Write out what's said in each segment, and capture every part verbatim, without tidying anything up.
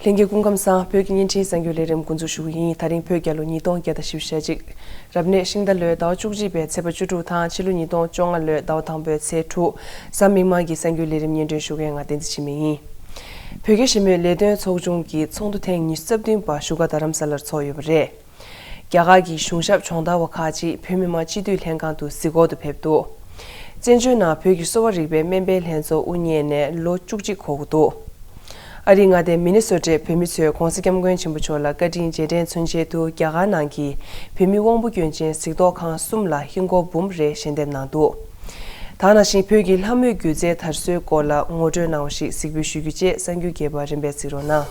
ལྷན་རྒྱས་སྐུ་ཁམས་བཟང་། བོད་ཀྱི་བརྙན་འཕྲིན་གསར་འགྱུར་ལས་རིམ་འགོ་འཛུགས་ཞུ་གི་ཡིན། ད་རིང་བོད་རྒྱལ་ལོ་ཉིས་སྟོང་བརྒྱ་དང་བཞི་བཅུ་ཞེ་གཅིག་རབ་གནས་ཤིང་རྟ་ལོའི་ཟླ་བ་བཅུ་གཅིག་པའི་ཚེས་པ་བཅུ་དྲུག་དང་ཕྱི་ལོ་ཉིས་སྟོང་བཅོ་ལྔ་ལོའི་ཟླ་བ་དང་པོའི་ཚེས་དྲུག་གཟའ་མིག་དམར་གྱི་གསར་འགྱུར་ལས་རིམ་སྙན་སྒྲོན་ཞུ་མཁན་ང་བསྟན་འཛིན་འཆི་མེད་ཡིན། བོད་རྒྱ་ཞི་མོལ་ལས་དོན་ཚོགས་ཆུང་གི་ཚོགས་འདུ་ཐེངས་ཉི་ཤུ་རྩ་བདུན་པ་བཞུགས་སྒར་རྡ་རམ་ས་ལར་འཚོགས་ཡོད་པ་རེད། རྒྱ་གར་གྱི་གཞུང་ཞབས་སྦྱོང་བརྡར་བ་ཁག་ཅིག་བོད་མི་མང་སྤྱི་འཐུས་ལྷན་ཁང་དུ་གཟིགས་སྐོར་དུ་ཕེབས་འདུག་བཙན་བྱོལ་ནང་བོད་ཀྱི་གསོ་བ་རིག་པའི་སྨན་པའི་ལྷན་ཚོགས་དབུ་བརྙེས་ནས་ལོ་བཅུ་གཅིག་འཁོར་གྱི་འདུག་ཨ་རིའི་མངའ་སྡེ་མི་ནི་སོ་ཊའི་བོད་མི་ཚོས་༧གོང་ས་༧སྐྱབས་མགོན་ཆེན་པོ་མཆོག་ལ་བཀའ་དྲིན་རྗེས་དྲན་མཚོན་ཆེད་དུ་རྒྱ་གར་ནང་གི་བོད་མི་དབང་པོ་སྐྱོན་ཅན་གཟིགས་རྟོག་ཁང་གསུམ་ལ་ཧིན་སྒོར་འབུམ་རེ་ཞལ་འདེབས་གནང་འདུག་ད་ག་ནང་བཞིན་བོད་ཀྱི་ལྷ་མོའི་སྒྱུ་རྩལ་དར་སྲོལ་སྐོར་ལ་ངོ་སྤྲོད་གནང་བ་ཞིག་གཟིགས་འབུལ་ཞུ་རྒྱུ་བཅས་གསར་འགྱུར་རྒྱས་པ་རིམ་པས་གཟིགས་རོགས་གནང་།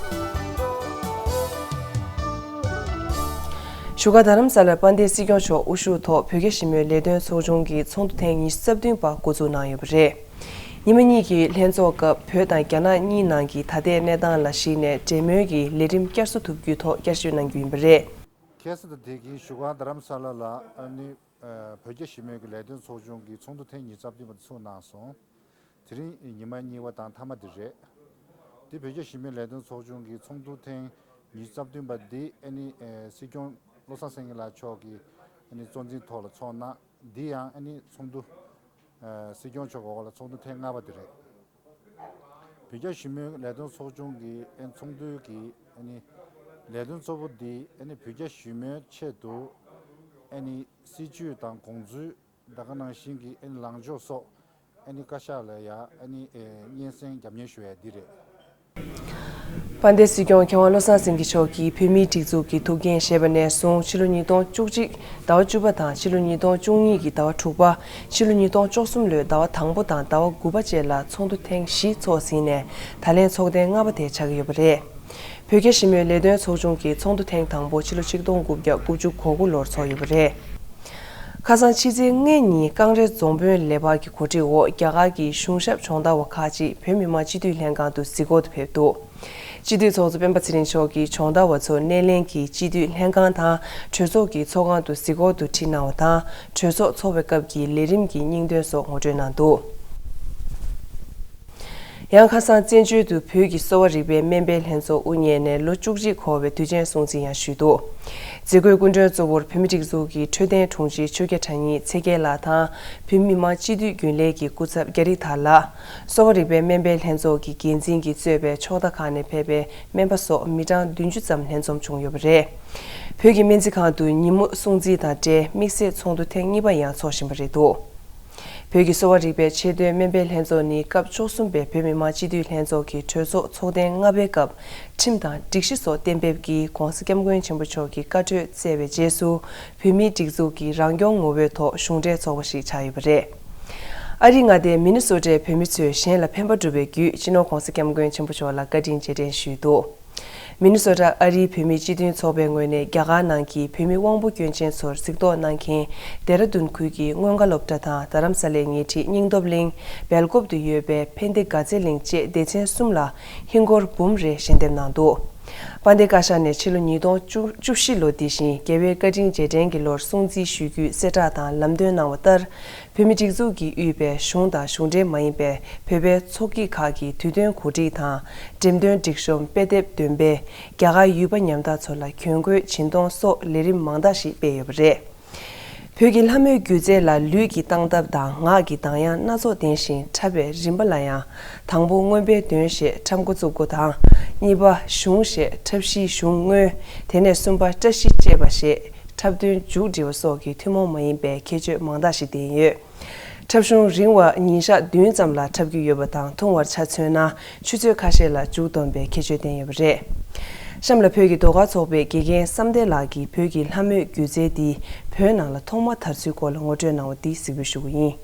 བཞུགས་སྒར་རྡ་རམ་ས་ལར་དཔལ་ལྡན་སྲིད་སྐྱོང་མཆོག་དབུ་བཞུགས་ཐོག་བོད་རྒྱ་ཞི་མོལ་ལས་དོན་ཚོགས་ཆུང་གི་ཚོགས་འདུ་ཐེངས་ཉི་ཤུ་རྩ་བདུན་པ་འགོ་འཛུགས་གནང་ཡོད་པ་རེད། ཉི་མ་གཉིས་ཀྱི་ལྷན་ཚོགས་སྐབས་བོད་དང་རྒྱ་ནག་གཉིས་ནང་གི་ད་ལྟའི་གནས་སྟངས་ལ་གཞིགས་ནས་འབྲེལ་མོལ་གྱི་ལས་རིམ་བསྐྱར་གསོ་ཐུབ་རྒྱུའི་ཐོག་བསྐྱར་ཞུ་གནང་རྒྱུ་ཡིན་པ་རེད། ཁ་སང་དང་དེ་གའི་བཞུགས་སྒར་རྡ་རམ་ས་ལ་ལ་ཨ་ནི་ཨ་བོད་རྒྱ་ཞི་མོལ་གྱི་ལས་དོན་ཚོགས་ཆུང་གི་ཚོགས་འདུ་ཐེངས་ཉི་ཤུ་རྩ་བདུན་པ་དེ་ཚུགས་གནང་སོང་། དེ་རིང་ཉི་མ་གཉིས་པ་དང་མཐའ་མ་དེ་རེད། དེ་བོད་རྒྱ་ཞི་མོལ་ལས་དོན་ཚོགས་ཆུང་གི་ཚོགས་འདུ་ཐེངས་ཉི་ཤུ་རྩ་བདུན་པ་འདི་ཨ་ནི་ཨ་སྲིད་སྐྱོང་བློ་བཟང་སེང་གེ་ལགས་མཆོག་གིས་ཨ་ནི་གཙོ་འཛིན་ཐོག་ལ་ཚོགས་གནང་། འདི་ཡང་ཨ་ནི་ཚོགས་འདུ་ཨ་སྲིད་སྐྱོང་མཆོག་གི་འོག་ལ་ཚོགས་འདུ་ཐེངས་ལྔ་པ་དེ་རེད། བོད་རྒྱ་ཞི་མོལ་ལས་དོན་ཚོགས་ཆུང་གི་ཨ་ཚོགས་འདུའི་གི་ཨ་ནི་ལས་དོན་གཙོ་བོ་འདི་ཨ་ནི་བོད་རྒྱ་ཞི་མོལ་ཆེད་དུ་ཨ་ནི་སྲིད་ཇུས་དང་དགོངས་ཚུལ་ད་ག་ནང་བཞིན་གྱི་ཨ་ནི་ལངས་ཕྱོགས་སོགས་ཨ་ནི་བཀའ་ཤག་ལ་ཡ་ཨ་ནི་ཨེ་སྙན་སེང་རྒྱབ་སྙན་ཞུ་ཡ་འདི་རེད། དཔལ་ལྡན་སྲིད་སྐྱོང་མཁས་དབང་བློ་བཟང་སེང་གེ་མཆོག་གིས་བོད་མིའི་སྒྲིག་འཛུགས་ཀྱི་ཐུགས་འགན་བཞེས་པ་ནས་བཟུང་ཕྱི་ལོ་ཉིས་སྟོང་བཅུ་གཅིག་ཟླ་བ་བཅུ་པ་དང་ཕྱི་ལོ་ཉིས་སྟོང་བཅུ་གཉིས་ཀྱི་ཟླ་བ་དྲུག་པ། ཕྱི་ལོ་ཉིས་སྟོང་བཅུ་གསུམ་ལོའི་ཟླ་བ་དང་པོ་དང་ཟླ་བ་དགུ་པ་བཅས་ལ་ཚོགས་འདུ་ཐེངས་བཞི་འཚོགས་ཟིན་ནས་ད་ལན་ཚོགས་ཐེངས་ལྔ་པ་དེ་ཆགས་ཀྱི་ཡོད་པ་རེད། བོད་རྒྱ་ཞི་མོལ་ལས་དོན་ཚོགས་ཆུང་གི་ཚོགས་འདུ་ཐེངས་དང་པོ་ཕྱི་ལོ་ཆིག་སྟོང་དགུ་བརྒྱ་དགུ་བཅུ་གོ་དགུ་ལོར་འཚོགས་ཡོད་པ་རེད། ཁ་སང་ཕྱི་ཚེས་ལྔ་ཉིན་ཀང་རེ་རྫོང་དཔོན་ལས་འཕར་གྱི་གོ་སྒྲིག་འོག་རྒྱ་གར་གྱི་གཞུང་ཞབས་སྦྱོང་བརྡར་བ་ཁག་ཅིག་བོད་མི་མང་སྤྱི་འཐུས་ལྷན་ཁང་དུ་གཟིགས་སྐོར་དུ་ཕེབས་འདུག་སྤྱི་འཐུས་ཚོགས་གཙོ་སྤེན་པ་ཚེ་རིང་མཆོག་གིས་སྦྱོང་བརྡར་བ་ཚོ་སྣེ་ལེན་གྱིས་སྤྱི་འཐུས་ལྷན་ཁང་དང་གྲོས་ཚོགས་ཀྱི་ཚོགས་ཁང་དུ་གཟིགས་སྐོར་དུ་ཁྲིད་གནང་བ་དང་། གྲོས་ཚོགས་འཚོགས་པའི་སྐབས་ཀྱི་ལས་རིམ་གྱི་སྙིང་དོན་སོགས་ངོ་སྤྲོད་གནང་འདུག་ཡང་ཁ་སང་བཙན་བྱོལ་དུ་བོད་ཀྱི་གསོ་བ་རིག་པའི་སྨན་པའི་ལྷན་ཚོགས་དབུ་བརྙེས་ནས་ལོ་བཅུ་གཅིག་འཁོར་བའི་དུས་ཆེན་སྲུང་བརྩི་ཡང་ཞུས་འདུག་མཛད་སྒོའི་སྐུ་མགྲོན་གཙོ་བོར་བོད་མིའི་སྒྲིག་འཛུགས་ཀྱི་འཕྲོད་བསྟེན་དྲུང་ཆེ་ཆོས་རྒྱལ་དྲང་ཉིད་ཚེ་རྒྱལ་ལགས་དང་། བོད་མི་མང་སྤྱི་འཐུས་རྒྱུན་ལས་ཀྱི་སྐུ་ཚབ་རྒྱ་རི་ཐར་ལགས། གསོ་བ་རིག་པའི་སྨན་པའི་ལྷན་ཚོགས་ཀྱི་འགན་འཛིན་གྱིས་གཙོས་པའི་ཕྱོགས་མཐའ་ཁག་ནས་ཕེབས་པའི་སྨན་པ་སོགས་མི་གྲངས་བདུན་ཅུ་ཙམ་ལྷན་འཛོམས་བྱུང་ཡོད་པ་རེད། བོད་ཀྱི་སྨན་རྩིས་ཁང་དུ་ཉིན་མོ་སྲུང་བརྩི་དང་འབྲེལ་དམིགས་བསལ་ཚོགས་འདུ་ཐེངས་གཉིས་པ་ཡང་འཚོགས་བཞིན་པ་རེད་འདུག་བོད་ཀྱི་གསོ་བ་རིག་པའི་ཆེད་དོན་སྨན་པའི་ལྷན་ཚོགས་ནི་སྐབས་བཅུ་གསུམ་པའི་བོད་མི་མང་སྤྱི་འཐུས་ལྷན་ཚོགས་ཀྱི་གྲོས་ཚོགས་ཚོགས་ཐེངས་ལྔ་པའི་སྐབས་ཁྲིམས་དང་སྒྲིག་གཞི་སོགས་གཏན་འབེབས་ཀྱིས་༧གོང་ས་༧སྐྱབས་མགོན་ཆེན་པོ་མཆོག་གི་བཀའ་འཁྲོལ་སྩལ་བའི་རྗེས་སུ། བོད་མིའི་སྒྲིག་འཛུགས་ཀྱི་རང་སྐྱོང་ངོ་བོའི་ཐོག་གཞུང་འབྲེལ་ཚོགས་པ་ཞིག་ཆགས་ཡོད་པ་རེད། ཨ་རིའི་མངའ་སྡེ་མི་ནི་སོ་ཊའི་བོད་མི་ཚོས་གཞན་ལ་ཕན་པ་སྒྲུབ་པའི་བརྒྱུད་སྤྱི་ནོར་༧གོང་ས་༧སྐྱབས་མགོན་ཆེན་པོ་མཆོག་ལ་བཀའ་དྲིན་རྗེས་དྲན་ཞུས་འདུག་མི་ནི་སོ་ཊ་ཨ་རིའི་བོད་མིའི་སྤྱི་མཐུན་ཚོགས་པའི་ངོས་ནས་རྒྱ་གར་ནང་གི་བོད་མི་དབང་པོ་སྐྱོན་ཅན་ཚོར་གཟིགས་རྟོག་གནང་མཁན་ལྡེ་ར་ལྡུན་ཁུལ་གྱི་མངོན་དགའ་སློབ་གྲྭ་དང་རྡ་རམ་ས་ལའི་ཉེ་འཁྲིས་སྙིང་སྟོབས་གླིང་སྦེལ་ཀོབ་ཏུ་ཡོད་པའི་ཕན་བདེ་དགའ་ཚལ་གླིང་བཅས་སྡེ་ཚན་གསུམ་ལ་ཧིན་སྒོར་འབུམ་རེ་ཞལ་འདེབས་གནང་འདུག་དཔལ་ལྡན་བཀའ་ཤག་ནས་ཕྱི་ལོ་ཉིས་སྟོང་བཅུ་བཞི་ལོ་འདི་བཞིན་རྒྱལ་བའི་བཀའ་དྲིན་རྗེས་དྲན་གྱི་ལོར་སྲུང་བརྩི་ཞུ་རྒྱུའི་གསལ་བསྒྲགས་དང་ལམ་སྟོན་གནང་བ་ལྟར། བོད་མིའི་སྒྲིག་འཛུགས་ཀྱིས་དབུས་པའི་གཞུང་དང་གཞུང་འབྲེལ་མ་ཡིན་པའི་བོད་པའི་ཚོགས་སྐྱིད་ཁག་གིས་དུས་སྟོན་གོ་སྒྲིག་དང་། འགྲེམས་སྟོན་སྒྲིག་གཤོམ་དཔེ་དེབ་འདོན་སྤེལ། རྒྱ་གར་ཡུལ་པ་ཉམ་ཐག་ཚོ་ལ་གྱོན་གོས་སྦྱིན་གཏོང་སོགས་ལས་རིམ་མང་དག་ཞིག་སྤེལ་ཡོད་པ་རེད། བོད་ཀྱི་ལྷ་མོའི་སྒྱུ་རྩལ་ལ་ལུས་ཀྱི་སྟངས་སྟབས་དང་ངག་གི་གདངས་དབྱངས་སྣ་ཚོགས་ལྡན་ཞིང་འཁྲབ་པའི་རིམ་པ་ལ་ཡང་དང་པོ་རྔོན་པའི་འདོན་ཞེས་འཁྲབ་འགོ་བཙུགས་སྒོ་དང་། གཉིས་པ་གཞུང་ཞེས་འཁྲབ་གཞིའི་གཞུང་བརྔོས། དེ་ནས་གསུམ་པ་བཀྲ་ཤིས་བཅས་པ་ཞེས་འཁྲབ་སྟོན་མཇུག་སྒྲིལ་བ་སོགས་ཀྱི་ཐུན་མོང་མ་ཡིན་པའི་ཁྱད་ཆོས་མང་དག་ཞིག་ལྡན་ཡོད། འཁྲབ་གཞུང་རིང་བ་ཉིན་ཞག་བདུན་ཙམ་ལ་འཁྲབ་རྒྱུ་ཡོད་པ་དང་། ཐུང་བར་ཆ་མཚོན་ན་ཆུ་ཚོད་ཁ་ཤས་ལ་མཇུག་བསྡོམས་པའི་ཁྱད་ཆོས་ལྡན་ཡོད་པ་རེད། གཤམ་ལ་བོད་ཀྱི་ཟློས་གར་ཚོགས་པའི་དགེ་རྒན་བསམ་གཏན་ལགས་ཀྱིས་བོད་ཀྱི་ལྷ་མོའི་སྒྱུ་རྩལ་འདི་བོད་ནང་ལ་ཐོག་མ་དར་ཚུལ་སྐོར་ལ་ངོ་སྤྲོད་གནང་བ་འདི་གཟིགས་འབུལ་ཞུ་གི་ཡིན།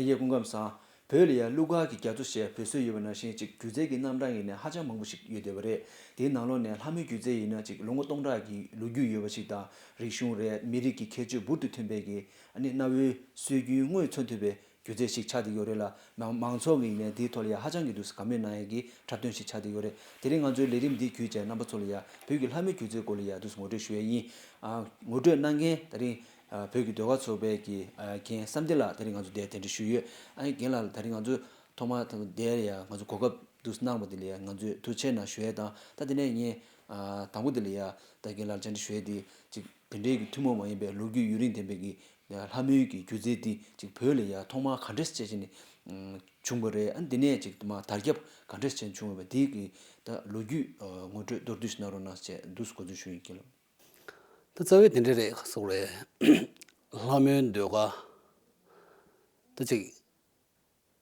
ཡེ་སྐུ་ཁམས་བཟང་། བོད་ལ་ཡང་གླུ་གར་གྱི་རྒྱ་མཚོ་ཞེས་འབོད་སྲོལ་ཡོད་པ་ནང་བཞིན་ཅིག་སྒྱུ་རྩལ་གྱི་རྣམ་གྲངས་ཀྱི་ནང་ཧ་ཅང་མང་པོ་ཞིག་ཡོད་བསྡད་པ་རེད། དེའི་ནང་ལོགས་ནས་ལྷ་མོའི་སྒྱུ་རྩལ་ཡིན་ན་ཅིག་ལོ་ངོ་སྟོང་ཕྲག་གི་ལོ་རྒྱུས་ཡོད་པ་ཞིག་དང་། རིག་གཞུང་རེད། མི་རིགས་ཀྱི་ཁྱད་ཆོས་འབུར་དུ་ཐོན་པའི་གི་ཨ་ནི་གནའ་བོའི་སྲོལ་རྒྱུན་དངོས་མཚོན་ཐུབ་པའི་སྒྱུ་རྩལ་ཞིག་ཆགས་བསྡད་ཡོད་རེད་ལ། མང་མང་ཚོགས་ཀྱི་ནས་དེའི་ཐོག་ལ་ཡང་ཧ་ཅང་གི་འདུག་དགའ་མོས་གནང་ཡག་གི་འཁྲབ་སྟོན་ཞིག་ཆགས་བསྡད་ཡོད་རེད། དེ་རིང་ང་ཚོའི་ལས་རིམ་འདི་བརྒྱུད་བྱས་རྣམ་པ་ཚོ་ལ་ཡང་བོད་ཀྱི་ལྷ་མོའི་སྒྱུ་རྩལ་སྐོར་ལ་ཡང་འདུག་ངོ་སྤྲོད་ཞུ་ཡས་ཡིན། ཨ། ངོ་སྤྲོད་གནང་མཁན་དེ་རིང་ཨ། བོད་ཀྱི་ཟློས་གར་ཚོགས་པའི་གི་ཨ། འགན་བསམ་གཏན་ལགས་དེ་རིང་ང་ཚོ་འདིར་གདན་འདྲེན་ཞུས་ཡོད། ཨ་ནི་རྒན་ལགས་ལ་དེ་རིང་ང་ཚོ་ཐོག་མར་ད་འདིར་ཡང་ང་ཚོ་གོ་སྐབས་འདུག་གནང་བ་དེ་ལ་ཡང་ང་ཚོས་ཐུགས་རྗེ་ཆེ་གནང་ཞུ་ཡས་དང་། ད་དེ་ནས་ངས་ཨ། དང་པོ་དེ་ལ་ཡང་ད་རྒན་ལགས་ལ་བཅར་འདྲི་ཞུ་ཡས་དེ་ཅིག་དེ་འདྲའི་གི་ཐུན་མོང་མ་ཡིན་པའི་ལོ་རྒྱུས་ཡུན་རིང་ལྡན་པའི་གི་ལྷ་མོའི་གི་སྒྱུ་རྩལ་འདི་ཅིག་བོད་ལ་ཡང་ཐོག་མར་ག་འདྲས་བྱས་བྱས་ནས་བྱུང་བ་རེད། ཨ་ནི་འདི་ནས་ཅིག་མར་དར་ཁྱབ་ག་འདྲས་བྱས་ནས་བྱུང་བ་རེད། དེའི་གི་ད་ལོ་རྒྱུས་ངོ་སྤྲོད་མདོར་བསྡུས་ཤིག་གནང་རོགས་གནང་ཞེས་འདུག་སེ་དགོངས་ཚུལ་ཞུ་ཡིན། རྒན་ལགས། ད་རྩ་བའི་དེ་འདྲ་རེད། ག་ཟེར་དགོས་རེད། ལྷ་མོའི་ཟློས་གར་ད་ཅིག་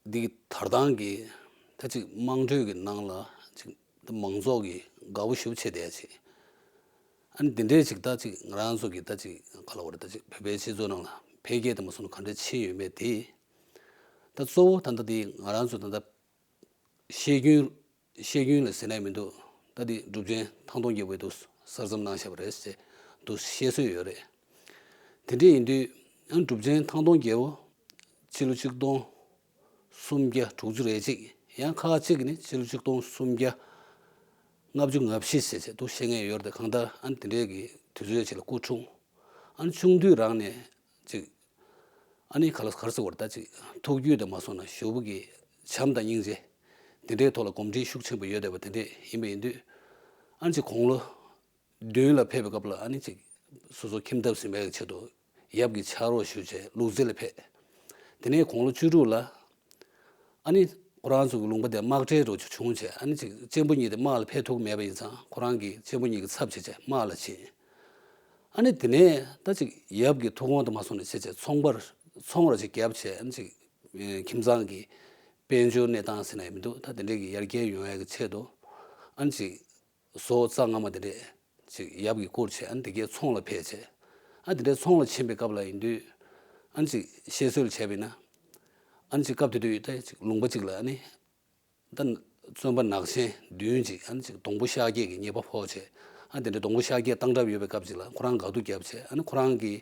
འདི་གི་དར་སྟངས་ཀྱི་ད་ཅིག་དམངས་ཁྲོད་ཀྱི་ནང་ལ་ཅིག་ད་མང་ཚོགས་ཀྱི་དགའ་པོ་ཞེ་པོ་བྱེད་བསྡད་ཅིག་ཨ་ནི་འདི་འདྲའི་ཅིག་ད་ཅིག་ང་རང་ཚོ་གི་ད་ཅིག་ག་ལབ་དགོས་རེད། ད་ཅིག་བོད་པའི་སྤྱི་ཚོགས་ནང་ལ་འཕེལ་རྒྱས་དེ་མ་སོང་ན་ག་འདྲ་ཕྱིན་ཡོད་མེད་དེ། ད་གཙོ་བོ་ད་ལྟ་འདི་ང་རང་ཚོ་ད་ལྟ་བཤད་རྒྱུན། བཤད་རྒྱུན་ལ་ཟེར་ནས་མི་འདུག་ད་འདི་གྲུབ་ཆེན་ཐང་སྟོང་རྒྱལ་པོས་འདུག་གསར་རྩོམ་གནང་བཞག་པ་རེད་ཟེར་འདུག་བཤད་སྲོལ་ཡོད་རེད། དེ་འདྲ་ཡིན་དུས་ཡང་གྲུབ་ཆེན་ཐང་སྟོང་རྒྱལ་པོ་སྤྱི་ལོ་ཆིག་སྟོང་སུམ་བརྒྱ་དྲུག་ཅུ་རེ་གཅིག་ཡང་ཁག་ཅིག་གིས་ནི་སྤྱི་ལོ་ཆིག་སྟོང་སུམ་བརྒྱ་ལྔ་བཅུ་ང་བཞི་ཟེར་བྱས་འདུག་བཤད་མཁན་ཡོད་རེད། གང་ལྟར་ཨ་ནི་དེ་འདྲའི་གི་དུས་ཚོད་ཅིག་ལ་སྐུ་འཁྲུངས། ཨ་ནི་ཆུང་དུས་རང་ནས་ཅིག་ཨ་ནི་ག་ལ་ག་རེ་ཟེར་དགོས་རེད། ད་ཅིག་ཐུགས་རྒྱུད་དེ་མ་སོང་ན་ཞེ་པོ་གི་བྱམས་དང་སྙིང་རྗེ་དེ་འདྲའི་ཐོག་ལ་གོམས་འདྲིས་ཤུགས་ཆེན་པོ་ཡོད་བསྡད་པ་དེ་འདྲས་ཡིན་པ་ཡིན་དུས། ཨ་ནི་ཅིག་དགུང་ལོ་བདུན་ལ་ཕེབས་པའི་སྐབས་ལ་ཨ་ནི་ཅིག་སོ་སོ་ཁྱིམ་ཐབ་ཟིན་པའི་ཆེད་དུ་ཡབ་ཀྱི་ཕྱག་རོགས་ཞུ་བྱས་ལུག་རྫི་ལ་ཕེབས། དེ་ནས་དགུང་ལོ་བཅུ་དྲུག་ལ་ཨ་ནི་ཁོ་རང་ཚོ་གི་ལུང་པ་དེ་དམག་གྲལ་རུ་བྱུང་བྱས། ཨ་ནི་ཅིག་གཅེན་པོ་གཉིས་དེ་དམག་ལ་ཕེབས་ཐུབ་མེད་པ་ཡིན་ཙང་ཁོ་རང་གི་གཅེན་པོ་གཉིས་ཀྱི་ཚབ་བྱས་བྱས་དམག་ལ་ཕྱིན། ཨ་ནི་དེ་ནས་ད་ཅིག་ཡབ་ཀྱི་ཐུགས་དགོངས་དེ་མ་སོང་ནས་བྱས་བྱས་ཚོང་པར་ཚོང་ར་ཅིག་བརྒྱབ་བྱས། ཨ་ནི་ཅིག་ཁྱིམ་ཚང་གི་དཔལ་འབྱོར་གནས་སྟངས་ཟེར་ན་ཡང་མི་འདུག་ད་དེ་འདྲའི་གི་ཡར་རྒྱས་ཡོང་ཡག་གི་ཆེད་དུ་ཨ་ནི་ཅིག་བཟོ་རྩ་སྔ་མ་དེ་འདྲས་ཅིག་ཡབ་ཀྱིས་བསྐུར་བྱས། ཨ་ནི་དེ་གའི་ཚོང་ལ་ཕེབས་བྱས། ཨ་དེ་འདྲའི་ཚོང་ལ་ཕྱིན་པའི་སྐབས་ལ་ཡིན་དུས་ཨ་ནི་ཅིག་བཤད་སྲོལ་བྱས་པ་ཡིན་ན། ཨ་ནི་ཅིག་སྐབས་དེ་དུས་ད་ཅིག་ལུང་པ་ཅིག་ལ་ཨ་ནི་ད་བཙོན་པ་ནག་ཆེན་བདུན་ཅིག་ཨ་ནི་ཅིག་སྡོང་པོ་ཤཱཀྱ་གི་ཉེས་པ་ཕོག་བྱས། ཨ་དེ་འདྲའི་སྡོང་པོ་ཤཱཀྱ་བཏང་གྲབས་ཡོད་པའི་སྐབས་ཅིག་ལ་ཁོ་རང་དགའ་སྡུག་བརྒྱབ་བྱས། ཨ་ནི་ཁོ་རང་གི་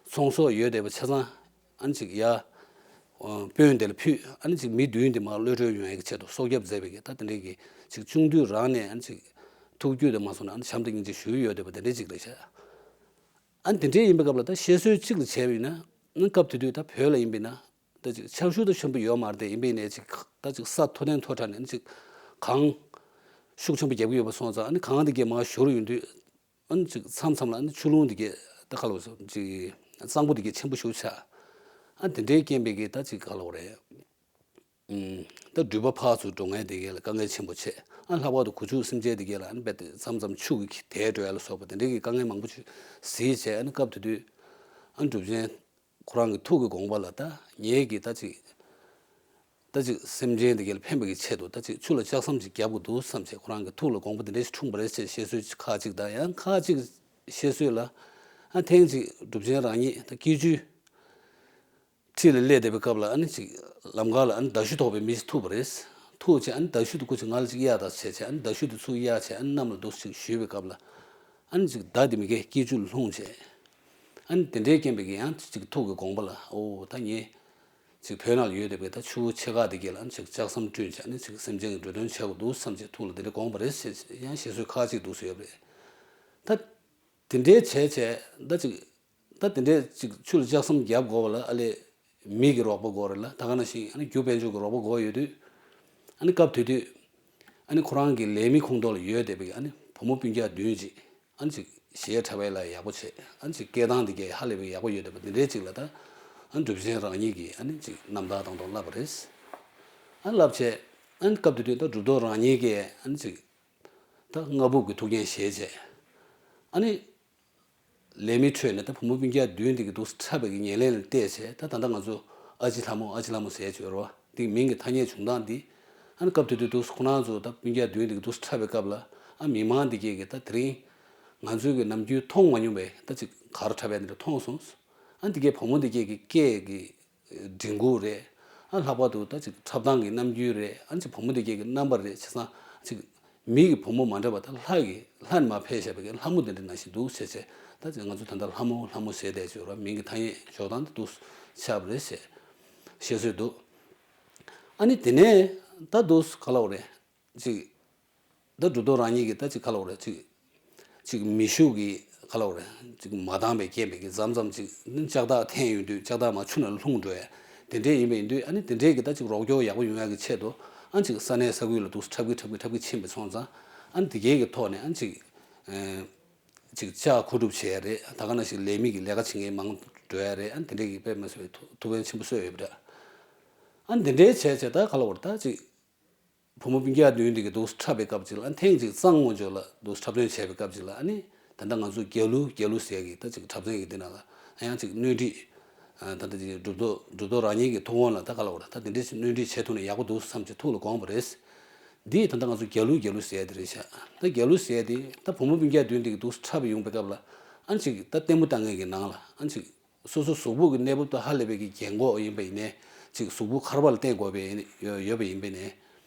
ཚོང་ཟོག་ཡོད་བསྡད་པ་ཆ་ཚང་ཨ་ནི་ཅིག་ཡ། ཨ་དཔོན་དེ་ལ་ཕུལ། ཨ་ནི་ཅིག་མི་བདུན་དེ་མར་གློད་གྲོལ་ཡོང་ཡག་གི་ཆེད་དུ་སྲོག་སྐྱབས་མཛད་པའི་གི་ད་དེ་འདྲའི་གི་ཅིག་ཆུང་དུས་རང་ནས་ཨ་ནི་ཅིག་ཐུགས་རྒྱུད་དེ་མ་སོང་ན་ཨ་ནི་བྱམས་དང་སྙིང་རྗེ་ཞུ་གི་ཡོད་བསྡད་པ་དེ་འདྲའི་ཅིག་རེད་ཤག་ཨ་ནི་དེ་འདྲའི་ཡིན་པའི་སྐབས་ལ་ད་བཤད་སྲོལ་གཅིག་ལ་བྱས་པ་ཡིན་ན། ཨ་ནི་སྐབས་དེ་དུས་ད་བོད་ལ་ཡིན་པ་ཡིན་ན། ད་ཅིག་ཆར་ཤུགས་ད་ཆེན་པོ་ཡོད་མ་རེད་དེ། ཡིན་པ་ཡིན་ནའི་ཅིག་ད་ཅིག་ས་མཐོ་ནས་མཐོ་དྲགས་ནས་ཨ་ནི་ཅིག་གངས་ཤུགས་ཆེན་པོ་རྒྱབ་ཀྱི་ཡོད་པ་སོང་ཙང་། ཨ་ནི་གངས་དེ་གས་མར་བཞུར་ཡོང་དུས། ཨ་ནི་ཅིག་མཚམས་མཚམས་ལ་ཨ་ནི་ཆུ་ཀླུང་དེ་གས་ད་ག་ལབ་དགོས་རེད། ཅིག་གཙང་པོ་དེ་གས་ཆེན་པོ་ཞེ་པོ་ཆགས། ཨ་དེ་འདྲའི་རྐྱེན་པས་གི་ད་ཅིག་ག་ལབ་དགོས་རེད། ཨུམ། ད་འགྲུལ་པ་ཕར་ཚུར་འགྲོ་མཁན་དེ་གས་ལ་དཀའ་ངལ་ཆེན་པོ་བྱས། ཨ་ལྷག་པར་དུ་སྒོ་ཕྱུགས་སེམས་ཅན་དེ་གས་ལ་ཨ་ནི་རྦད་དེ་མཚམས་མཚམས་ཆུ་གིས་དེད་འགྲོ་ཡ་ལ་སོགས་པ་དེ་འདྲའི་གི་དཀའ་ངལ་མང་པོ་ཅིག་གཟིགས་བྱས། ཨ་ནི་སྐབས་དེ་དུས་ཨ་ནི་གྲུབ་ཆེན་ཁོ་རང་གི་ཐུགས་ཀྱི་དགོངས་པ་ལ། ད་ངེད་ཀྱིས་ད་ཅིག་ད་ཅིག་སེམས་ཅན་དེ་གས་ལ་ཕན་པའི་གི་ཆེད་དུ་ད་ཅིག་ཆུ་ལ་ལྕགས་ཟམ་ཅིག་བརྒྱབ་དགོས་འདུག་བསམ་བྱས། ཁོ་རང་གི་ཐུགས་ལ་དགོངས་པ་དེ་འདྲ་ཞིག་འཁྲུངས་པ་རེད་ཅེས་བཤད་སྲོལ་ཁག་ཅིག་དང་། ཡང་ཁག་ཅིག་བཤད་སྲོལ་ལ་ཨ་ཐེངས་ཅིག་གྲུབ་ཆེན་རང་ཉིད་ད་སྐྱིད་ཆུའི་འཁྲིས་ལ་སླེབས་བསྡད་པའི་སྐབས་ལ་ཨ་ནི་ཅིག་ལམ་ཁ་ལ་ཨ་ནི་མདའ་གཞུ་ཐོགས་པའི་མི་ཞིག་ཐུག་པ་རེད། ཐུག་བྱས་ཨ་ནི་མདའ་གཞུ་དེ་སྐུ་ཅིག་ང་ལ་ཅིག་གཡར་དང་ཟེར་བྱས། ཨ་ནི་མདའ་གཞུ་དེ་ཚུར་གཡར་བྱས་ཨ་ནི་གནམ་ལ་འདུག་ཅིག་གཞུས་པའི་སྐབས་ལ་ཨ་ནི་ཅིག་མདའ་དེ་མི་དགེ་སྐྱིད་ཆུ་ལ་ལྷུང་བྱས། ཨ་ནི་དེ་འདྲའི་རྐྱེན་པས་ཀྱི་ཡང་ཅིག་ཐུགས་ཀྱི་དགོངས་པ་ལ། ཨོ་ད་ངས་ཅིག་བོད་ནང་ལ་ཡོད་བསྡད་པའི་ད་ཆུ་བོ་ཆེ་ཁག་དེ་གས་ལ་ཨ་ནི་ཅིག་ལྕགས་ཟམ་བསྐྲུན་བྱས་ཨ་ནི་ཅིག་སེམས་ཅན་གྱི་འགྲོ་དོན་བྱེད་དགོས་འདུག་བསམ་བྱས་ཐུགས་ལ་དེ་འདྲའི་དགོངས་པ་རེད་ཟེར། ཡང་བཤད་སྲོལ་ཁག་ཅིག་འདུག་སེ་ཡོད་པ་རེད། ད་དེ་འདྲའི་བྱས་བྱས་ད་ཅིག་ད་དེ་འདྲའི་ཅིག་ཆུ་ལ་ལྕགས་ཟམ་རྒྱབ་དགོས་པ་ལ་ཨ་ལས་མི་གི་རོགས་པ་དགོས་རེད་ལ། ད་ག་ནང་བཞིན་ཨ་ནི་རྒྱུ་དཔལ་འབྱོར་གྱི་རོགས་པ་དགོས་ཡོད་དུས། ཨ་ནི་སྐབས་དེ་དུས་ཨ་ནི་ཁོ་རང་གི་ལས་མི་ཁོངས་གཏོགས་ལ་ཡོད་བསྡད་པའི་ཨ་ནི་བུ་མོ་སྤུན་ཀྱག་བདུན་ཅིག་ཨ་ནི་ཅིག་གཞས་འཁྲབ་ཡས་ལ་ཡག་པོ་བྱེད། ཨ་ནི་ཅིག་སྐད་གདངས་དེ་གས་ཧ་ལས་པའི་ཡག་པོ་ཡོད་བསྡད་པ་དེ་འདྲའི་ཅིག་ལ་ད་ཨ་ནི་གྲུབ་ཆེན་རང་ཉིད་ཀྱིས་ཨ་ནི་ཅིག་རྣམ་ཐར་དང་དུ་བསླབས་པ་རེད། ཨ་ནི་བསླབས་བྱས་ཨ་ནི་སྐབས་དེ་དུས་ད་གྲུབ་ཐོབ་རང་ཉིད་ཀྱིས་ཨ་ནི་ཅིག་ད་སྔ་སྦུབ་ཀྱི་ཐུགས་འགན་བཞེས་བྱས། ཨ་ནི་ལས་མི་ཁྲོད་ནས་ད་བུ་མོ་སྤུན་ཀྱག་བདུན་དེ་གི་འདུག་སེ་འཁྲབ་པའི་གི་ཉེར་ལེན་ལ་བལྟས་བྱས། ད་ད་ལྟ་ང་ཚོ་ཨ་ཅེ་ལྷ་མོ་ཨ་ཅེ་ལྷ་མོ་ཟེར་ཡས་ཅིག་ཡོད་རེད་བ། དེ་གི་མིང་གི་ཐ་སྙད་བྱུང་སྟངས་འདི། ཨ་ནི་སྐབས་དེ་དུས་འདུག་སེ་ཁོ་རང་ཚོ་ད་སྤུན་ཀྱག་བདུན་དེ་གི་འདུག་སེ་འཁྲབ་པའི་སྐབས་ལ་ཨ་མི་མང་དེ་གས་གི་ད་དེ་རིང་ང་ཚོའི་གི་ནམ་རྒྱུན་མཐོང་མ་མྱོང་བའི་ད་ཅིག་གར་འཁྲབ་ཡས་འདི་འདྲ་མཐོང་སོང་། ཨ་འདི་གས་བུ་མོ་འདི་གས་གི་སྐད་གི་མགྲིན་ཁུག་རེད། ཨ་ལྷག་པར་དུ་ད་ཅིག་འཁྲབ་སྟངས་ཀྱི་རྣམ་འགྱུར་རེད། ཨ་ཅིག་བུ་མོ་དེ་གས་ཀྱི་རྣམ་པ་རེད། བྱས་ཙང་ཅིག་མི་གི་བུ་མོ་མ་འདྲ་བ་ད་ལྷ་གི་ལྷ་ནས་མར་ཕེབས་བཞག་པའི་གི་ལྷ་མོ་དེ་འདྲ་ནང་བཞིན་འདུག་བྱས་བྱས། ད་ཅིག་ང་ཚོ་ད་ལྟ་ལྷ་མོ་ལྷ་མོ་ཟེར་བསྡད་ཀྱི་ཡོད་ར། མིང་གི་ཐ་སྙད་འཇོག་སྟངས་དེ་འདུག་ཆགས་པ་རེད་ཟེར་བཤད་སྲོལ་འདུག་ཨ་ནི་དེ་ནས་ད་འདུག་ག་ལབ་དགོས་རེད། ཅིག་ད་གྲུབ་ཐོབ་རང་ཉིད་ཀྱིས་ད་ཅིག་ག་ལབ་དགོས་རེད། ཅིག་ཅིག་མི་ཤུགས་ཀྱིས་ག་ལབ་དགོས་རེད། ཅིག་མ་འདང་བའི་རྐྱེན་པས་ཀྱི་མཚམས་མཚམས་ཅིག་ལྕགས་ཐག་འཐེན་ཡོང་དུས་ལྕགས་ཐག་མར་ཆུ་ནང་ལྷུང་འགྲོ་ཡ་དེ་འདྲས་ཡིན་པ་ཡིན་དུས། ཨ་ནི་དེ་འདྲས་ཀྱི་ད་ཅིག་རོགས་སྐྱོར་ཡག་པོ་ཡོང་ཡ་གི་ཆེད་དུ་ཨ་ཅིག་ས་གནས་ས་ཁུལ་ལ་འདུག་འཁྲབ་ཀྱི་འཁྲབ་ཀྱི་འཁྲབ་ཀྱི་ཕྱིན་པ་སོང་ཙང་། ཨ་ནི་དེ་གས་ཀྱི་ཐོག་ནས་ཨ་ཅིག་ཨེ་ཅིག་ལྕགས་མཁོ་སྒྲུབ་བྱེད་ཡ་རེད། ད་ག་ནང་བཞིན་ལས་མི་གི་ལས་ཀ་བྱེད་མཁན་མང་འགྲོ་ཡ་རེད། ཨ་ནི་དེ་འདྲས་ཀྱི་དཔེ་མི་སྲིད་པའི་ཐུགས་ཐུགས་ཕན་ཆེན་པོ་གསོས་ཡོད་པ་འདྲ། ཨ་ནི་དེ་འདྲས་བྱས་བྱས་ད་ག་ལབ་དགོས་རེད། ད་ཅིག་བུ་མོ་སྤུན་ཀྱག་བདུན་དེ་གི་འདུག་འཁྲབ་པའི་སྐབས་ཅིག་ལ། ཨ་ཐེངས་ཅིག་གཙང་ངོ་ཅོག་ལ་འདུག་འཁྲབ་སྟོན་བྱས་པའི་སྐབས་ཅིག་ལ། ཨ་ནི་ད་ལྟ་ང་ཚོ་རྒྱ་ལུ་རྒྱ་ལུ་ཟེར་གི་ད་ཅིག་འཁྲབ་ཚན་གི་དེ་ནང་ལ་ཨ་ཡང་ཅིག་སྣོན་འཕྲི། ཨ་ད་ལྟ་ཅིག་གྲུབ་ཐོབ་གྲུབ་ཐོབ་རང་ཉིད་ཀྱི་ཐུགས་དགོངས་ལ་ད་ག་ལབ་དགོས་རེད། ད་དེ་འདྲས་ཅིག་སྣོན་འཕྲི་བྱེད་ཐུབ་ན་ཡག་པོ་འདུག་བསམ་གྱི་ཐུགས་ལ་དགོངས་པ་རེད། འདི་ད་ལྟ་ང་ཚོ་རྒྱ་ལུ་རྒྱ་ལུ་ཟེར་ཡ་དེ་རེད་ཤག་ད་རྒྱ་ལུ་ཟེར་ཡ་དེ་ད་བུ་མོ་སྤུན་ཀྱག་བདུན་དེ་གི་འདུག་འཁྲབ་ཡོང་པའི་སྐབས་ལ་ཨ་ཅིག་ད་ལྟད་མོ་ལྟ་མཁན་གྱི་ནང་ལ་ཨ་ཅིག་སོ་སོ་གཟུགས་པོ་གི་གནས་བབ་དང་ཧ་ལས་པའི་གི་རྒན་གོག་ཡིན་པ་ཡིན་ནའི། ཅིག་གཟུགས་པོ་ཁར་པ་ལ་བརྟེན་དགོས་པའི་ཡོད་ཡོད་པ་ཡིན་པ་ཡིན་ནའི།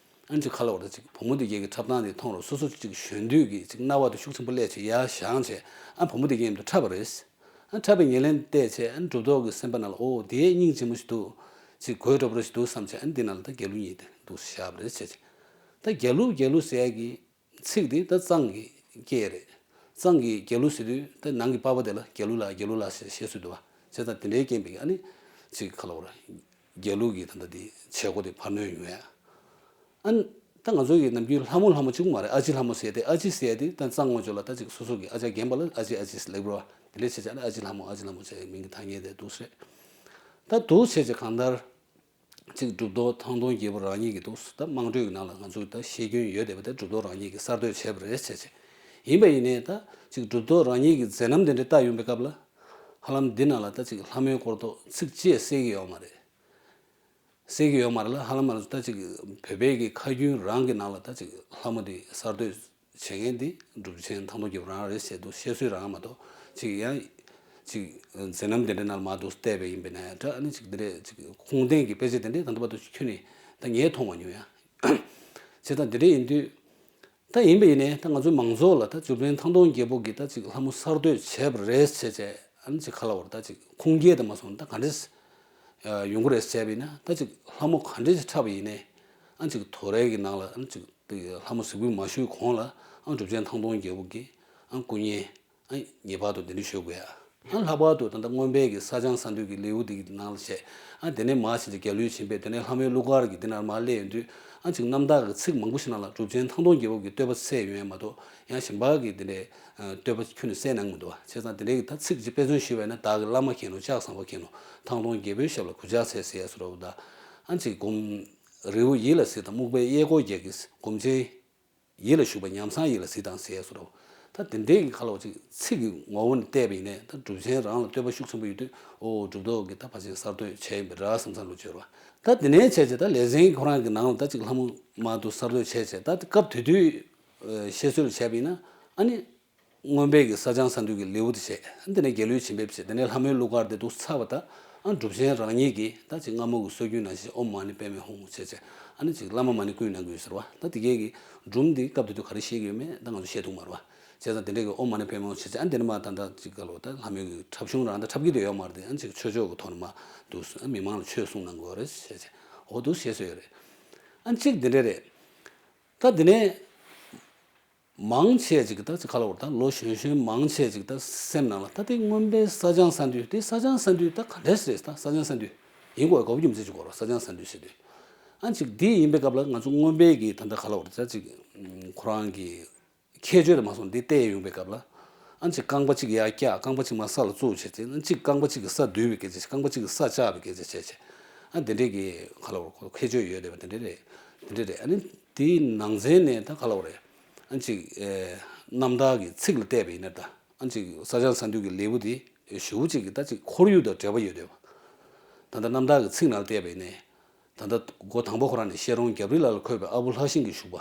ཨ་ཅིག་ག་ལབ་དགོས་རེད། ཅིག་བུ་མོ་དེ་གས་ཀྱི་འཁྲབ་སྟངས་དེ་མཐོང་རུང་སོ་སོ་ཅིག་གཞོན་དུས་ཀྱི་ཅིག་རྣ་བ་དེ་ཤུགས་ཆེན་པོ་སླེབས་བྱས་ཡར་བཞེངས་བྱས། ཨ་བུ་མོ་དེ་གས་མཉམ་དུ་འཁྲབ་པ་རེད། ཨ་འཁྲབ་པའི་ཉེར་ལེན་བལྟས་བྱས། ཨ་གྲུབ་ཐོབ་ཀྱི་སེམས་པ་ནང་ལ་ཨོ་དེ་སྙིང་རྗེ་མོ་ཞིག་འདུག་ཅིག་དགོད་བྲོ་བོ་ཞིག་འདུག་བསམ་བྱས། ཨ་འདི་ནང་ལ་ད་རྒྱ་ལུ་གཉིས་དེ་འདུག་བཞག་པ་རེད་བྱས་བྱས། ད་རྒྱ་ལུ་རྒྱ་ལུ་ཟེར་ཡ་གི་ཚིག་འདི་ད་གཙང་གི་སྐད་རེད། གཙང་གི་རྒྱ་ལུ་ཟེར་དུས་ད་ནང་གི་པ་ཕ་དེ་ལ་རྒྱ་ལུ་ལགས་རྒྱ་ལུ་ལགས་ཟེར་བཤད་སྲོལ་འདུག་བ། བྱས་ཙང་དེ་འདྲའི་རྐྱེན་པས་ཨ་ནི་ཅིག་ག་ལབ་དགོས་རེད། རྒྱ་ལུ་གི་ད་ལྟ་དེ་བྱེད་སྒོ་དེ་འཕར་སྣོན་ཡོང་ཡ། ཨ་ནི་ད་ང་ཚོ་གི་ནམ་རྒྱུན་ལྷ་མོ་ལྷ་མོ་གཅིག་པུ་མ་རེད། ཨ་ཅེ་ལྷ་མོ་ཟེར་ཏེ། ཨ་ཅེ་ཟེར་ཏེ་ད་གཙང་ངོ་ཅོག་ལ་ད་ཅིག་སོ་སོ་གི་ཨ་ཅག་རྒན་པ་ལ་ཨ་ཅེ་ཨ་ཅེ་ཟེར་ལབ་རོ། དེ་འདྲས་བྱས་བྱས་ཨ་ནི་ཨ་ཅེ་ལྷ་མོ་ཨ་ཅེ་ལྷ་མོ་ཟེར་མིང་གི་ཐ་སྙད་དེ་འདུག་སེ་རེད། ད་འདུག་བྱས་བྱས་གང་ལྟར། གཅིག་གྲུབ་ཐོབ་ཐང་སྟོང་རྒྱལ་པོ་རང་ཉིད་ཀྱིས་འདུག་ད་དམངས་ཁྲོད་ཀྱི་ནང་ལ་ང་ཚོས་ད་ཤེས་རྒྱུན་ཡོད་བསྡད་པ་དེ་གྲུབ་ཐོབ་རང་ཉིད་ཀྱིས་གསར་གཏོད་བྱས་པ་རེད་བྱས་བྱས། ཡིན་པ་ཡིན་ནའི་ད་གཅིག་གྲུབ་ཐོབ་རང་ཉིད་ཀྱི་མཛད་རྣམ་དེ་འདྲ་ལྟ་ཡོང་པའི་སྐབས་ལ། ཧ་ལམ་འདི་ནང་ལ་ད་གཅིག་ལྷ་མོའི་སྐོར་ཐོག་ཚིག་གཅིག་གསལ་གྱི་ཡོད་མ་རེད། གསལ་གྱི་ཡོད་མ་རེད་ལ། ཧ་ལམ་ང་ཚོ་ད་གཅིག་བོད་པའི་གི་ཁ་རྒྱུན་རང་གི་ནང་ལ་ད་གཅིག་ལྷ་མོ་དེ་གསར་གཏོད་བྱེད་མཁན་དེ་གྲུབ་ཆེན་ཐང་སྟོང་རྒྱལ་པོ་རང་རེད་ཟེར་འདུག་བཤད་སྲོལ་རང་མ་གཏོགས། ཅིག་ཡང་ཅིག་མཛད་རྣམ་དེ་འདྲའི་ནང་ལ་མར་འདུག་བལྟས་པ་ཡིན་པ་ན་འདྲ། ཨ་ནི་ཅིག་འདི་འདྲས་ཅིག་ཁུངས་ལྡན་གྱི་དཔེ་ཆ་དེ་འདྲས་ད་ལྟ་བར་དུ་ཁྱོན་ནས་ད་ངས་མཐོང་མ་མྱོང་ཡ། བྱས་ཙང་དེ་འདྲས་ཡིན་དུས། ད་ཡིན་པ་ཡིན་ནའི་ད་ང་ཚོའི་མང་ཚོགས་ལ་ད་གྲུབ་ཆེན་ཐང་སྟོང་རྒྱལ་པོ་གིས་ད་ཅིག་ལྷ་མོ་གསར་གཏོད་བྱས་པ་རེད་བྱས་བྱས། ཨ་ནི་ཅིག་ག་ལབ་དགོས་རེད། ད་ཅིག་ཁུངས་སྐྱེལ་དུ་མ་སོང་ད་ག་འདྲས་ཡོང་གི་རེད་བྱས་པ་ཡིན་ན། ད་ཅིག་ལྷ་མོ་ག་འདྲས་ཅིག་འཁྲབ་པ་ཡིན་ནའི། ཨ་ཅིག་དོ་རེ་གི་ནང་ལ་ཨ་ཅིག་ལྷ་མོ་གཟིགས་འབུལ་མ་ཞུས་གོང་ལ་ཨ་གྲུབ་ཆེན་ཐང་སྟོང་རྒྱལ་པོ་གིས་ཨ་སྐུ་བརྙན་ཨ་ངེས་པར་དུ་འདི་འདྲ་ཞུ་དགོས་ཡ། ཨ་ལྷག་པར་དུ་ད་ལྟ་མངོན་པའི་གི་གསལ་བྱང་གསང་འདུས་ཀྱི་ལེའུ་འདི་གི་ནང་ལ་བྱས། ཨ་དེ་ནས་མར་ཕྱིན་ཏེ་རྒྱ་ལོའི་བྱིན་པས། དེ་ནས་ལྷ་མོའི་གླུ་གར་གྱི་དེ་ནས་མར་སླེབས་ཡོང་དུས། ཨ་ཅིག་རྣམ་དག་གི་ཚིག་མང་པོ་ཞིག་ནང་ལ་གྲུབ་ཆེན་ཐང་སྟོང་རྒྱལ་པོ་གི་བསྟོད་པ་གསལ་ཡོང་ཡ་མ་གཏོགས། ཡང་གཞན་པ་གི་དེ་འདྲའི་བསྟོད་པ་ཁྱོན་ནས་གསལ་གནང་མི་འདུག་བ། བྱས་ཙང་དེ་འདྲའི་གི་ད་ཚིག་ཅིག་དཔེ་མཚོན་ཞུས་པ་ཡིན་ན། བདག་གི་བླ་མ་མཁྱེན་ནོ་ལྕགས་བཟང་པོ་མཁྱེན་ནོ། ཐང་སྟོང་རྒྱལ་པོའི་ཞབས་ལ་གུས་ཕྱག་འཚལ་ཟེར་ཡ་བཟོ་འདྲ་བོ་དང་། ཨ་ཅིག་སྒོམ། རི་བོ་ཡིད་ལ་གཟིགས་དང་སྨུག་པའི་གཡས་སྐོར་རྒྱལ་གྱིས། སྒོམ་ཆེན་ཡིད་ལ་ཞུགས་པ་ཉམས་བཟང་ཡིད་ལ་གཟིགས་དང་ཟེར་ཡ་བཟོ་འདྲ་བོ། ད་དེ་འདྲའི་གི་ག་ལབ་དགོས་རེད། ཚིག་གི་ངོ་བོ་ནས་བལྟས་པ་ཡིན་ནའི་ད་གྲུབ་ཆེན་རང་ལ་བསྟོད་པ་ཤུགས་ཆེན་པོ་ཡོད་དུས། ཨོ་གྲུབ་ཐོབ་ཀྱིས་ད་ཕལ་ཆེར་གསར་གཏོད་བྱས་ཡིན་པ་རེད་བསམ་བསམ་བློ་བྱེད་རོགས། ད་དེ་ནས་བྱས་བྱས་ད་ལེ་ཚན་ཁོ་རང་གི་ནང་ལ་ད་ཅིག་ལྷ་མོ་མར་འདུག་གསར་གཏོད་བྱས་བྱས། ད་སྐབས་དེ་དུས་བཤད་སྲོལ་བྱས་པ་ཡིན་ན། ཨ་ནི། མངོན་པའི་གི་གསལ་བྱང་གསང་འདུས་ཀྱི་ལེའུ་དེ་བྱས། དེ་ནས་རྒྱ་ལོའི་བྱིན་པས་བྱས། དེ་ནས་ལྷ་མོའི་གླུ་གར་དེ་འདུག་ཚར་བ་དང་། ཨ་གྲུབ་ཆེན་རང་ཉིད་ཀྱིས་ད་ཅིག་སྔ་མོ་གི་སྲོལ་རྒྱུན་ནང་བཞིན་ཨོཾ་མ་ཎི་པདྨེ་ཧཱུྃ་བྱས་བྱས། ཨ་ནི་ཅིག་བླ་མ་མ་ཎི་བསྐུལ་གནང་གི་ཡོད་ཟེར་བ། ད་དེ་གས་ཀྱི་སྒྲུང་འདི་སྐབས་དེ་དུས་ག་རེ་བཤད་ཀྱི་ཡོད་མེད་ད་ང་ཚོ་བཤད་ཐུབ་མ་རེད་བ། བྱས་ཙང་དེ་འདྲས་ཀྱི་ཨོཾ་མ་ཎི་པདྨེ་ཧཱུྃ་བྱས་བྱས། ཨ་དེ་ནས་མར་ད་ལྟ་ཅིག་ག་ལབ་དགོས་རེད། ད་ལྷ་མོའི་གི་འཁྲབ་གཞུང་རང་ད་འཁྲབ་ཀྱི་དེ་ཡོད་མ་རེད་དེ། ཨ་ཅིག་ཆོས་ཕྱོགས་ཀྱི་ཐོག་ནས་མར་འདུག་ཟེར། ཨ་མི་མང་ལ་ཆོས་གསུང་གནང་གི་ཡོད་རེད་བྱས་བྱས། འོ་འདུག་བཤད་སྲོལ་ཡོད་རེད། ཨ་ཅིག་དེ་འདྲས་རེད། ད་དེ་ནས། མང་ཆེ་ཅིག་ད་ཅིག་ག་ལབ་དགོས་རེད། ད་ལོ་གཞོན་གཞོན་མང་ཆེ་ཅིག་ད་སེམས་ནང་ལ་ད་དེ་མངོན་པའི་གསལ་བྱང་གསང་འདུས་དེ། གསལ་བྱང་གསང་འདུས་ད་ག་འདྲས་རེད། ད་གསལ་བྱང་གསང་འདུས་ཡིན་དགོས་དགོས་པ་རྒྱུ་མཚན་ཅིག་དགོས་རེད། གསལ་བྱང་གསང་འདུས་ཟེར་དུས། ཨ་ཅིག་འདི་ཡིན་པའི་སྐབས་ལ་ང་ཚོ་མངོན་པའི་གི་ད་ལྟ་ག་ལབ་དགོས་རེད། ད་ཅིག་ཁོ་རང་གི་ཁྱད་ཆོས་དུ་མ་སོང་འདི་བལྟས་ཡོང་པའི་སྐབས་ལ། ཨ་ཅིག་རྐང་པ་གཅིག་ཡར་བཀྱག་རྐང་པ་གཅིག་མར་ས་ལ་བཙུགས་བྱས་ཏེ། ཨ་ཅིག་རྐང་པ་གཅིག་གིས་ས་སྡུད་པའི་སྐད་ཆ། རྐང་པ་གཅིག་གིས་ས་བཅག་པའི་སྐད་ཆ་བྱས་བྱས། ཨ་དེ་འདྲས་ཀྱི་ག་ལབ་དགོས་རེད། ཁྱད་ཆོས་ཡོད་བསྡད་པ་དེ་འདྲས་རེད། དེ་འདྲས་རེད། ཨ་ནི། དེའི་ནང་ཚན་ནས་ད་ག་ལབ་དགོས་རེད། ཨ་ཅིག་ཨེ། རྣམ་དག་གི་ཚིག་ལ་བལྟས་པ་ཡིན་ན་ད། ཨ་ཅིག་གསལ་བྱང་གསང་འདུས་ཀྱི་ལེའུ་དེ་ཞེ་པོ་ཅིག་གི་ད་ཅིག་ཁོར་ཡུག་དང་འབྲེལ་བ་ཡོད་བསྡད་པ། ད་ལྟ་རྣམ་དག་གི་ཚིག་ནང་ལ་བལྟས་པ་ཡིན་ནའི། ད་ལྟ་འགོ་དང་པོ་ཁོ་རང་ནས་ཤེ་རོང་རྒྱབ་རི་ལ་ལ་འཁོད་པའི་ཨ་བུ་ལྷ་ཤིང་གི་བཞུགས་པ།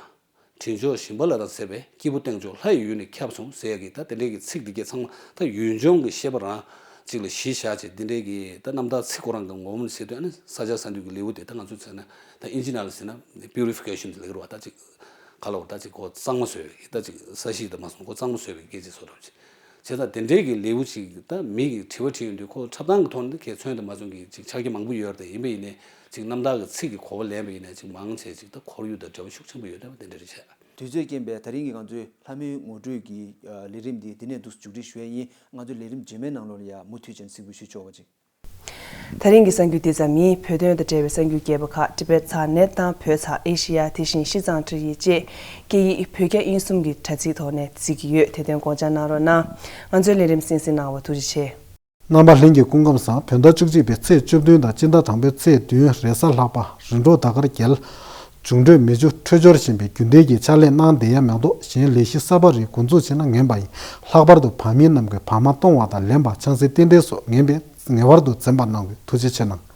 དྲིན་ཆོག་ཞིང་པ་ལ་ར་འཚེར་བའི་སྐྱེས་བུ་སྟེང་ཕྱོགས་ལྷ་ཡི་ཡུལ་ནས་ཁྱབ་སོང་ཟེར་ཡ་གི་ད་དེ་འདྲའི་གི་ཚིག་འདི་གས་ཚང་མ་ད་ཡུལ་ལྗོངས་ཀྱི་ཤེས་པ་རང་ཅིག་ གཅིག་ལ་གཞི་བཞག་བྱས་འདི་འདྲའི་གི་ད་རྣམ་དག་ཚིག་ཁོ་རང་གི་ངོ་བོ་ནས་བཤད་དུས་ཨ་ནི་ས་སྐྱ་ས་འདུས་ཀྱི་ལེའུ་དེ་ད་ང་ཚོས་ཟེར་ན་ད་ཨིན་ཇི་ནང་ལ་ཟེར་ན་པིའུ་རི་ཕི་ཀེ་ཤན་ལབ་ཀྱི་རེད་བ། ད་ཅིག་ག་ལ་བར་ད་ཅིག་གོ་གཙང་མ་བཟོས་པའི་ད་ཅིག་ས་གཞི་དང་མ་སོང་གོ་གཙང་མ་བཟོས་པའི་སྐད་ཆ་སོགས་རེད་བྱས། བྱས་ཙང་དེ་འདྲའི་གི་ལེའུ་ཅིག་ད་མི་གི་དྲི་བ་དྲིས་ཡོང་དུས་ཁོ་འཁྲབ་སྟངས་ཀྱི་ཐོག་ནས་ཁོས་མཚོན་དང་མ་མཚོན་གྱི་ཅིག་ཆ་རྐྱེན་མང་པོ་ཡོད་རེད། དེ་ཡིན་པ་ཡིན་ནའི་ཅིག་རྣམ་དག་གི་ཚིག་གི་གོ་བ་ལེན་པ་ཡིན་ནའི་ཅིག་མང་ཆེ་ཅིག་ད་ཁོར་ཡུག་དང་འབྲེལ་བ་ཤུགས་ཆེན་པོ་ཡོད་བསྡད་པ་དེ་འདྲ་རེད་བྱས། དུས་ཚོད་རྐྱེན་པས་ད་རིང་གི་ང་ཚོའི་ལྷ་མོའི་ངོ་སྤྲོད་ཀྱི་ཨ་ལས་རིམ་འདི་འདི་ནས་འདུག་མཇུག་སྒྲིལ་ཞུ་ཡ་ཡིན། ང་ཚོའི་ལས་རིམ་རྗེས་མའི་ནང་ལོགས་ལ་ཡ་མུ་མཐུད་བྱས་ནས་གཟིགས་འབུལ་ཞུ་ཆོག་པ་ཅིག་ད་རིང་གི་གསར་འགྱུར་འདི་ཙམ་ཡིན། བོད་དོན་དང་འབྲེལ་བའི་གསར་འགྱུར་རྒྱས་པ་ཁག་ཊི་བེཊ་ཚག་ནེཊ་དང་བོད་ཚག་ཨེ་ཤེ་ཡ་དེ་བཞིན་ཤིས་ཙང་ཊི་ཡི་བཅས་སྐད་ཡིག་བོད་རྒྱ་དབྱིན་གསུམ་གྱི་དྲ་ཚིགས་ཐོག་ནས་གཟིགས་ཀྱི་ཡོད། དེ་དོན་དགོངས་འཇགས་གནང་རོགས་གནང་། ང་ཚོའི་ལས་རིམ་གསན་གཟིགས་གནང་བར་ཐུགས་རྗེ་ཆེ། རྣམ་པ་ལྷན་རྒྱས་སྐུ་ཁམས་བཟང་། བོད་ཟླ་བཅུ་གཅིག་པའི་ཚེས་བཅུ་བདུན་དང་སྤྱི་ཟླ་དང་པོའི་ཚེས་བདུན་རེས་གཟའ་ལྷག་པ་རིམ་གྲོ་ཟླ་སྐར་རྒྱལ། འབྱུང་འཕྲོད་མེ་ཆུ་འཕྲོད་སྦྱོར་ཞེས་པའི་རྒྱུན་ལྡན་གྱི་ཕྱག་ལས་གནང་བསྡད་ཡ་མེད་མདོག་གཞན་ལས་གཞི་གསར་པ་རིགས་འགོ་འཛུགས་བྱས་ན་ངན་པ་ཡིན། ལྷག་པར་དུ་བག་མེད་རྣམས་ཀྱིས་བག་མ་གཏོང་བ་དང་ལེན་པ་ཆང་སའི་རྟེན་འབྲེལ་སོགས་ངན་པས་ངེས་པར་དུ་འཛེམ་པ་གནང་དགོས། ཐུགས་རྗེ་ཆེ་གནང་།